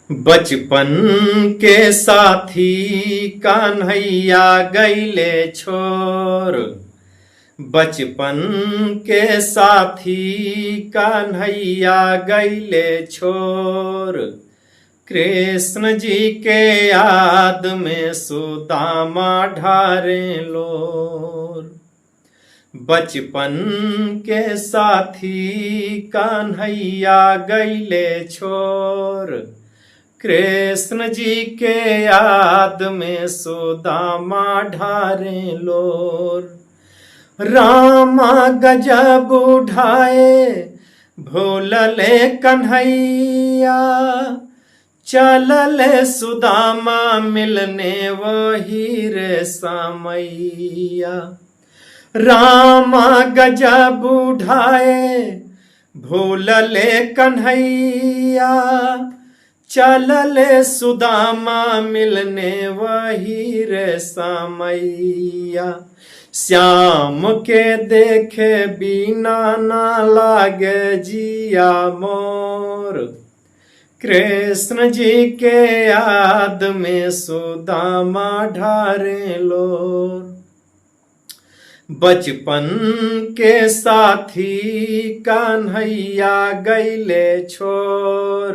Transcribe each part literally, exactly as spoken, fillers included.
बचपन के साथी कान्हैया गइले छोर, बचपन के साथी कान्हैया गइले छोर। कृष्ण जी के याद में सुदामा ढारे लोर। बचपन के साथी कान्हैया गइले छोर। कृष्ण जी के याद में सुदामा ढारे लोर। रामा गजब उठाए भूलले कन्हैया, चलले सुदामा मिलने वही रे समैया। रामा गजब उठाए भूलले कन्हैया, चलले सुदामा मिलने वही रे समैया। श्याम के देखे बिना ना लागे जिया मोर। कृष्ण जी के याद में सुदामा ढारे लोर। बचपन के साथी कान्हैया गइले छोर।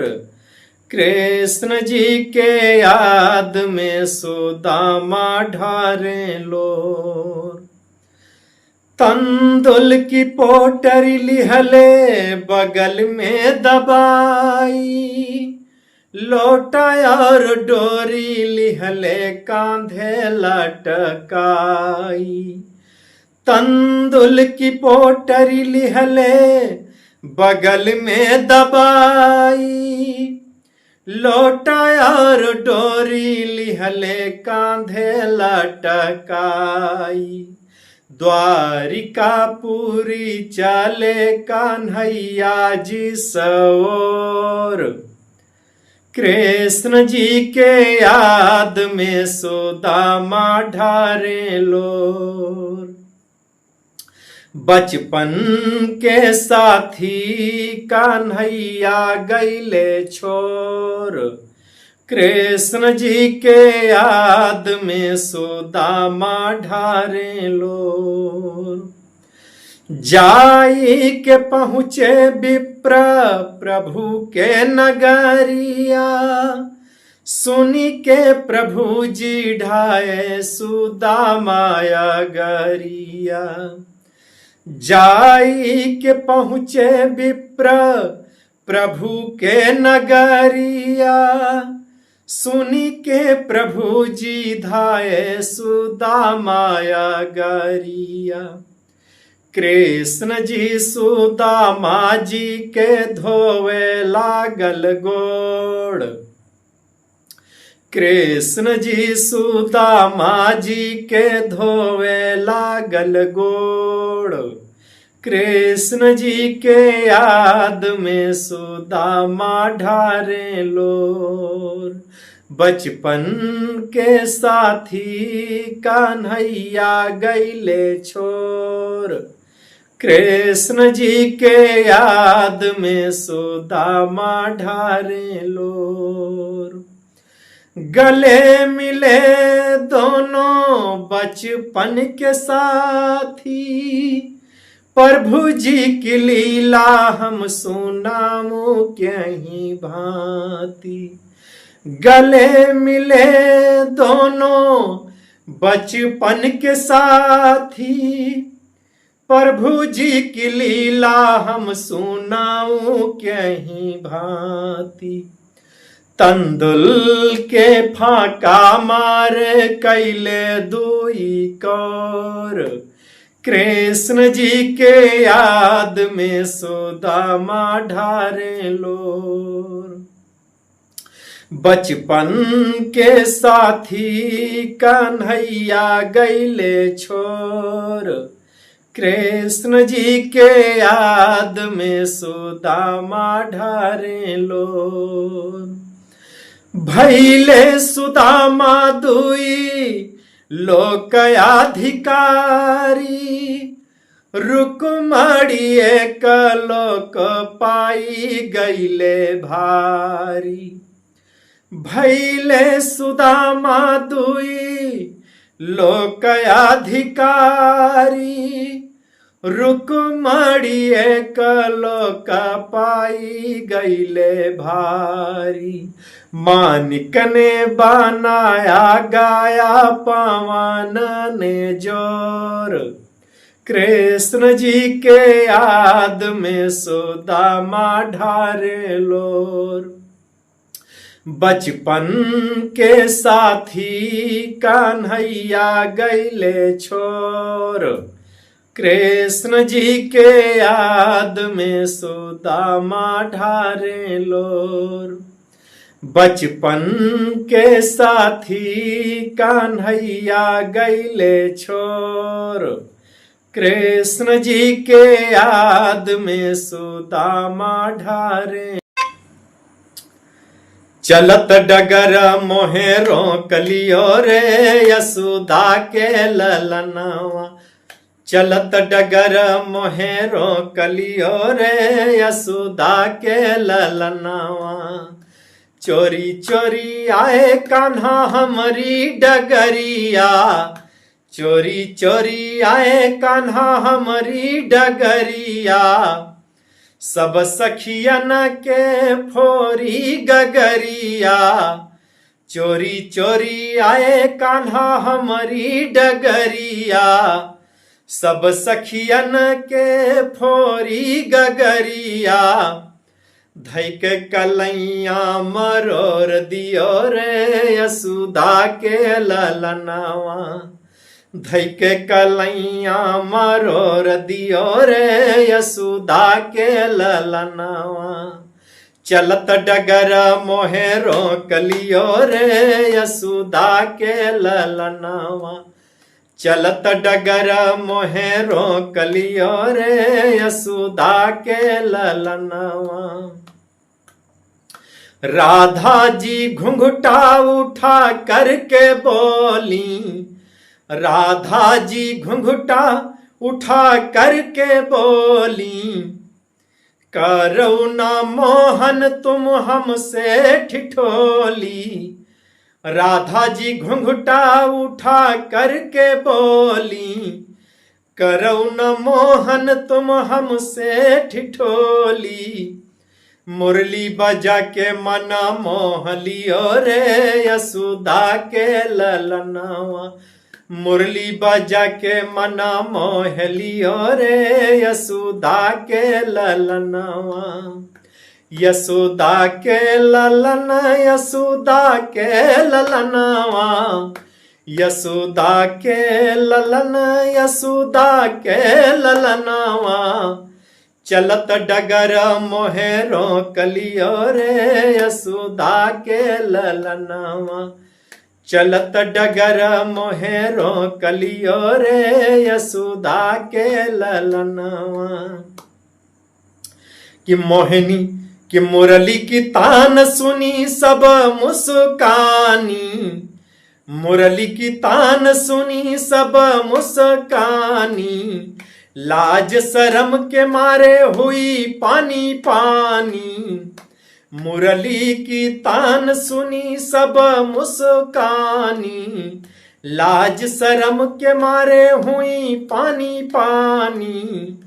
कृष्ण जी के याद में सुदामा ढारे लोर। तंदुल की पोटरी लिहले बगल में दबाई, लोटा और डोरी लिहले कांधे लटकाई। तंदुल की पोटरी लिहले बगल में दबाई, लोटा और डोरी लिहले कांधे लटकाई। द्वारिकापुरी चले कान्हैया जी सओर। कृष्ण जी के याद में सुदामा ढारे लोर। बचपन के साथी कान्हैया गइले छोर। कृष्ण जी के याद में सुदामा ढारे लोर। जाई के पहुँचे विप्र प्रभु के नगरिया, सुनी के प्रभु जी ढाए सुदामा अगरिया। जाई के पहुँचे विप्र प्रभु के नगरिया, सुनी के प्रभु जी धाए सुदामा अगरिया। कृष्ण जी सुदामा जी के धोवे लागल गोड़। कृष्ण जी सुदामा जी के धोवे लागल गोड़। कृष्ण जी के याद में सुदामा ढारे लोर। बचपन के साथी कान्हैया गइले छोर। कृष्ण जी के याद में सुदामा ढारे लोर। गले मिले दोनों बचपन के साथी, प्रभु जी की लीला हम सुनामो क्यहीं भांति। गले मिले दोनों बचपन के साथी, प्रभु जी की लीला हम सुनाऊं क्यहीं भांति। तंदुल के फाका मार कैले दुई कौर। कृष्ण जी के याद में सुदामा ढारे लोर। बचपन के साथी कन्हैया गइले छोर। कृष्ण जी के याद में सुदामा ढारे लोर। भइले सुदामा दुई लोक अधिकारी, रुक्मणी एक लोक पाई गइले भारी। भइले सुदामा दुई लोक अधिकारी, रुक्मणी एक लोक पाई गइले भारी। मानिक ने बनाया गाया, पवन ने जोर, कृष्ण जी के याद में सुदामा ढारे लोर। बचपन के साथी कन्हैया गइले छोर, कृष्ण जी के याद में सुदामा ढारे लोर। बचपन के साथी कन्हैया गइले छोर, कृष्ण जी के याद में सुदामा ढारे। चलत डगर मोहे रोक लियो रे, यशोदा के ललनवा। चलत डगर मोहे रोक लियो रे, यशोदा के ललनवा। चोरी चोरी आए कान्हा हमरी डगरिया, चोरी चोरी आए कान्हा हमरी डगरिया। सब सखियन के फोरी गगरिया, चोरी चोरी आए कान्हा हमरी डगरिया। सब सखियन के फोरी गगरिया, धइके कलैया मरोर दियो रे, यशोदा के ललनवा। धइके कलैया मरोर दियो रे, यशोदा के ललनवा। चलत डगर मोहे रोक लियो रे, यशोदा के ललनवा। चलत डगर मोहे रोक लियो रे, यशोदा के ललनवा। राधा जी घुंघटा उठा करके बोली, राधा जी घुंघटा उठा करके बोली, "करो ना मोहन तुम हमसे ठिठोली।" राधा जी घुंघटा उठा करके बोली, "करो न मोहन तुम हमसे ठिठोली।" मुरली बजा के मन मोह लियो रे, यशोदा के ललनवा। मुरली बजा के मन मोह लियो रे, यशोदा के ललनवा। यशोदा के ललन, यशोदा के ललनवा। यशोदा के ललन, यशोदा के ललनवा। चलत डगर मोहे रोक लियो रे, यशोदा के ललनवा। चलत डगर मोहे रोक लियो रे, यशोदा के ललनवा। कि मोहिनी कि मुरली की तान सुनी सब मुस्कानी, मुरली की तान सुनी सब मुस्कानी, लाज शरम के मारे हुई पानी पानी। मुरली की तान सुनी सब मुस्कानी, लाज शरम के मारे हुई पानी पानी।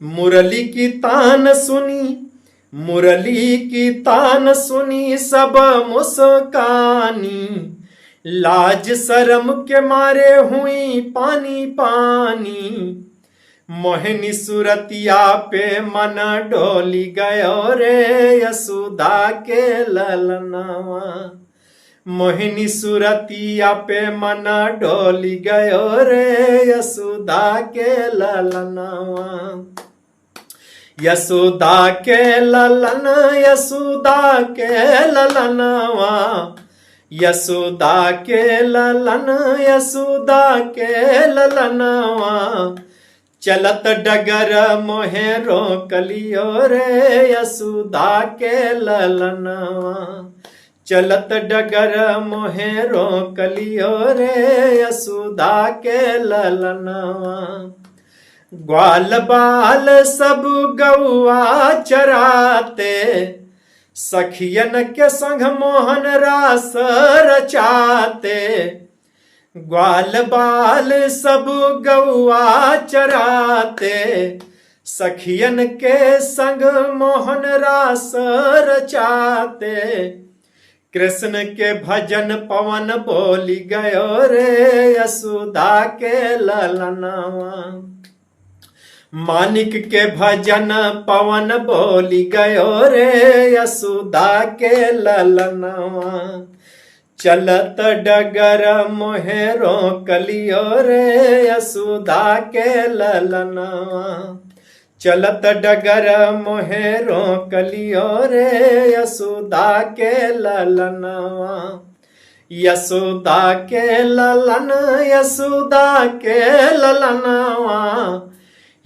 मुरली की तान सुनी, मुरली की तान सुनी सब मुस्कानी, लाज शरम के मारे हुई पानी पानी। मोहिनी सुरतिया पे मन डोली गयो रे, यशोदा के ललनवा। मोहिनी सुरतिया पे मन डोली गयो रे, यशोदा के ललनवा। यशोदा के ललन, यशोदा के ललनवा। यशोदा के ललन, यशोदा के ललनवा। चलत डगर मोहे रोक लियो रे, यशोदा के ललनवा। चलत डगर मोहे रोक लियो रे, यशोदा के ललनवा। ग्वाल बाल सब गौआ चराते, सखियन के संग मोहन रास रचाते, ग्वाल बाल सब गौआ चराते। सखियन के संग मोहन रास रचाते, कृष्ण के भजन पवन बोली गयो रे यशोदा के ललनवा। मानिक के भजन पवन बोली गयो रे यशोदा के ललनवा। चलत डगर मोहे रोक लियो रे यशोदा के ललनवा। चलत डगर मोहे रोक लियो रे यशोदा के ललनवा। यशोदा के ललन, यशोदा के ललनवा।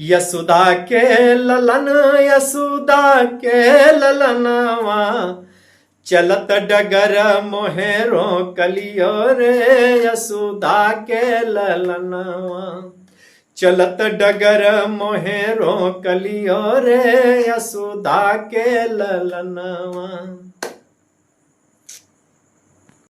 यशोदा के ललन, यशोदा के ललनवा। चलत डगर मोहे रोक लियो रे यशोदा के ललनवा। चलत डगर मोहे रोक लियो रे यशोदा के ललनवा।